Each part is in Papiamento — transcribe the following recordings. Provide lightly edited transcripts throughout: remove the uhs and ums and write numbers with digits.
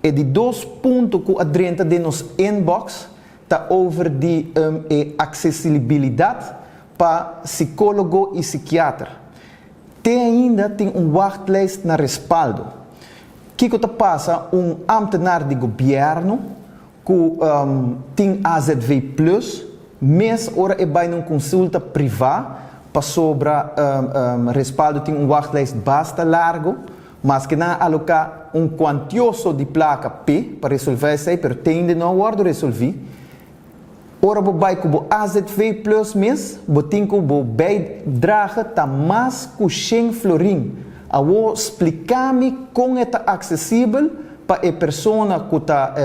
E di dos punto ku a drenta den nos inbox ta over di e aksesibilidat pa sikólogo i sikiater. Te ainda tin un wachtlijst na Respaldo. Kiko ta pasa un ámtenar di gobièrnu ku tin AZV plus mes ora e bai na un konsulta privá pasobra Respaldo tin un wachtlijst basta largu? Maske nan a aloká un kuantioso di plaka p'e pa resolvé esei, pero te ainda no a wòrdu resolví. Ora bo bai ku bo azv plus mes, bo tin ku bo bijdrage ta mas ku shen florin. Awor splika mi kon e ta aksesibel pa e persona ku ta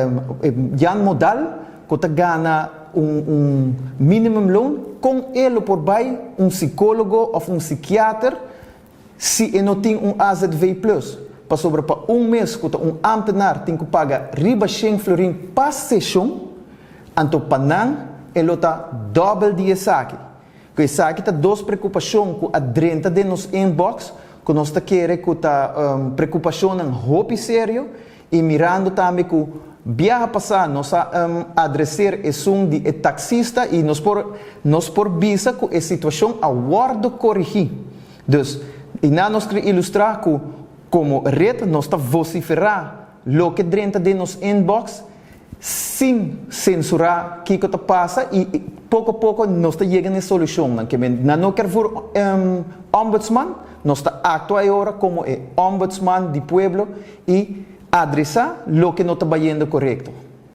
Jan Modal ku ta gana un un minimumloon, kon e lo por bai un sikólogo òf un sikiater Si e no tin un azv plus, pasobra pa un mes ku ta un ámtenar tin ku paga riba shen florin pa seshon, anto pa nan e lo ta dòbel di esaki. Ku esaki ta dos prekupashon ku a drenta den nos inbox ku nos ta kere ku ta prekupashonnan hopi serio i mirando tambe ku biaha pasá nos a adreser esun di e taksista i nos por nos por bisa ku e situashon a wòrdu korigí. Dus, i nan nos kre ilustrá ku komo ret nos ta vosiferá loke drenta den nos inbox sin sensurá kiko ta pasa i poko poko nos ta yega na e solushonnan. Ke men nan no ker voor ombudsman, nos ta aktua e ora komo e ombudsman di pueblo i adresá loke no ta bayendo korekto.